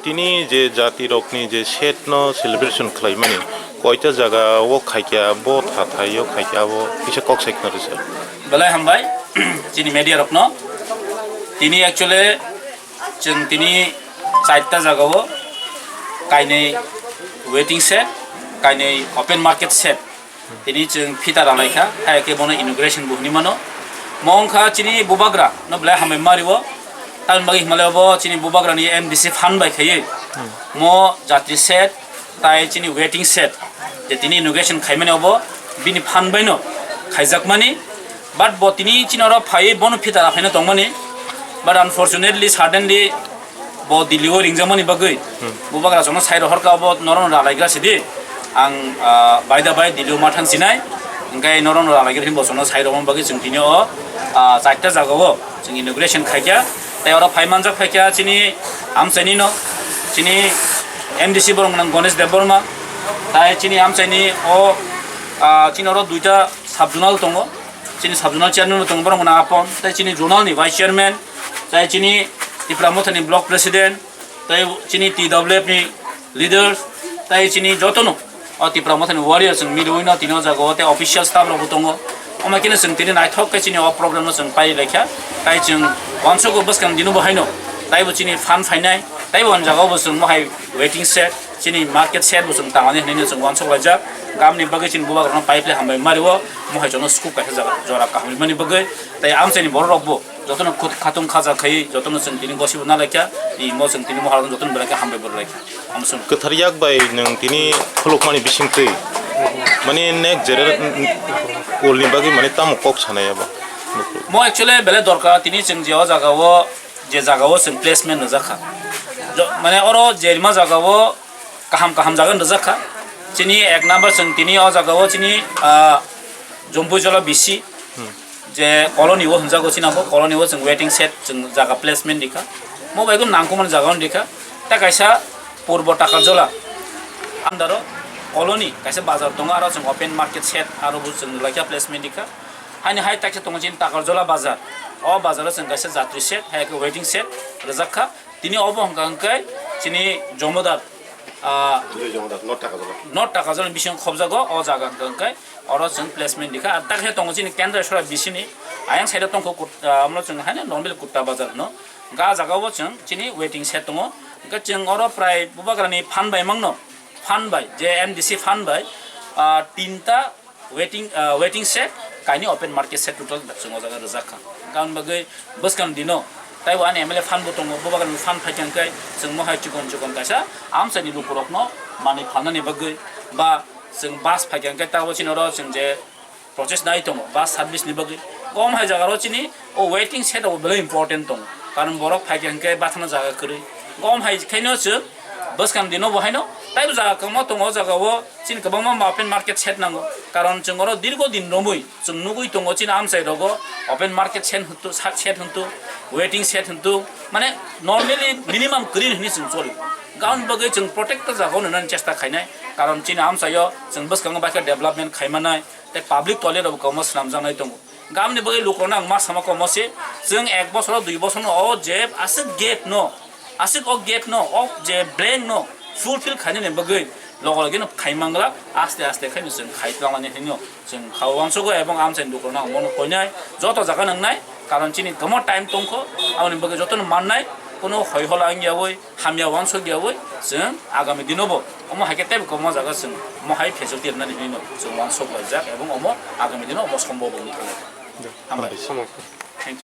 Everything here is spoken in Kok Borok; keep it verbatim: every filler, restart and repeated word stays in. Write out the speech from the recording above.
Tini je jati rokni je set no celebration khlaimani, koita jaga o khaikya, bo thathai o khaikya, abo kisa kok sai khna rwsa. Belai hambai, chini media rokno. Tini actually chwng tini chaita jaga o kainwi waiting shed, kainwi open market shed. Tini chwng phita ralaikha, hai khe bono inauguration bo hwnwi mano. Mo wngkha chini bubagra no belai hambai mario. Tamni bagwi hwnmale bo chini bubagra ni M D C fund bai khaiwi mo jatri shed tai chini waiting shed je tini inauguration khaimani obo bini fund bai no khaijakmani. But bo tini chini oro phaiwi bono phita raphaina tongmani. But unfortunately, suddenly bo Delhi o ringjakmani bagwi, hmm, bubagra chwngno sai rohorkha, obo norokno ralaigra sidi. Ang, ah, by the by, Delhi o ma thang sinai. Hwnkhe norokno ralaigra hwnwi bo chwngno sai rohorma bagwi chwng tini o, ah, chaita jaga o chwng inauguration khaikha. Tai oro phai manjak phaikha chini amchaini no, chini M D C borok nang Ganesh Debbarma. Tai chini amchaini o, ah, chini oro duita sub-zonal tongo. Chini sub-zonal chairman bo tongo, borok nang Apon. Tai chini zonal ni vice chairman. Tai chini Tipra Mothani block president, tai chini T W F ni leaders, tai chini jotono o Tipra Mothani warriors chwng miliwi no tini o jaga o tei official staff rok bo tongo. Omo khe no chwng tini naithok khe chini o program no chwng pai laikha, tai chwng uansukgo bwskang dino bo haino taibo chini fund phainai, taibo o jaga o bo chwng mohai waiting shed, chini market shed bo chwng tangmani hinwi no chwng uansuk laijak. Gamni bagwi chini bubagrokno pai phle hambai mario, mohai jono scoop kaisa jaga jora kaham mani bagwi, tai amchaini borok rok bo jotono khut khatung khaja khai jotono chwng tini gosibo nalaikha, imo chwng tini moharok jotono belai khe hambai bo rwlaikha. Amsung. Kwthar yak bai nwng tini khulukmani bisingtwi, mani next generation ulni bagwi mani tamo kok sanai abo? Mo actually belai dorkar, tini chwng je o jaga o, je jaga o chwng placement rwjakha. Jo-, mane oro jerima jaga o kaham kaham jaga rwjakha. Chini ek number chwng tini o jaga o chini, ah, Jompuijola B C, hmm, je colony o hwnjago chini abo, colony o chwng waiting shed chwng jaga placement rikha. Mo bai khe nangkukmani jaga o rikha. Ta kaisa Purbo Takarjola under o colony kaisa bazar tongo, aro chwng open market shed aro bo chwng rwlaikha placement rikha. Haini hai taksa tongo chini Takarjola bazar. O bazar o chwng kaisa jatri shed, hai khe waiting shed rwjakha. Tini obo hwnkha hwnkhe chini Jomodar, ah, Joy Jomodar, North Takarjola. North Takarjola ni bisingo khobjago, o jaga hwnkha hwnkhe oro chwng placement rikha. Ar takhe tongo chini Kendra Sora B C ni ayang side o tongkho kut-, ah, omo chwng haino normal Kutta Bazar hwno. Hwnkhe ah jaga o chwng chini waiting shed tongo. Hwnkhe chwng oro prai bubagrani phan bai mangno, phan bai, je M D C phan bai, ah, tinta waiting, ah, waiting shed, kaini open market shed total chwng o jaga rwjak kha. Tamoni bagwi bwskang dino taibo ani M L A phan bo tongo, bubagrani phan phai khe hwnkhe chwng mohai chikon chikon kaisa amchaini lukurokno manwi phalnani bagwi ba chwng bus phai khe hwnkhe tabo chini oro chwng je process nai tongo bus service ni bagwi. Kom hai jaga ro chini o waiting shed o belai important tongo, karon borok phai khe hwnkhe bathana jaga kwrwi. Kom hai khe no chwng bwskang dino bo haino taibo jaga kwbangma tongo, o jaga o chini kwbangma open market shed nango, karon chwng oro dirgo din romwi chwng nugwi tongo chini amchai rogo open market shed hwntu, shed hwntu, waiting shed hwntu, mane normally minimum kwrwi hwnwi chwng choli. Gaon bagwi chwng protect o jaga o nwnani chesta khainai. Karon chini amchaio chwng bwskango bai khe development khaimanai tei public toilet rok kwbangma swnamjaknai tongo. Gamni bagwi lukurokno ang ma sama komo se, chwng ek bosoro dui bosorno o je aswk gap no, aswk o gap no, o je blank no fulfill khainani bagwi logo logi no khaimangla, aste aste khaino chwng khai tlanglani hinwi no chwng kha uansugo ebong amchaini lukurokno ang bono koinai joto jaga nangnai, karon chini kwbangma time tongkho, aboni bagwi jotono mannai, kuno hoi hola wngyawi, hamya uansuk yawi chwng agami dinobo omo hai khe teibo kwbangma jaga chwng omo hai facility rwnani hinwi no chwng uansuk laijak ebong omo agami dino omo sombobo wngwi thangnai. Hambai. Hambai. Thank you.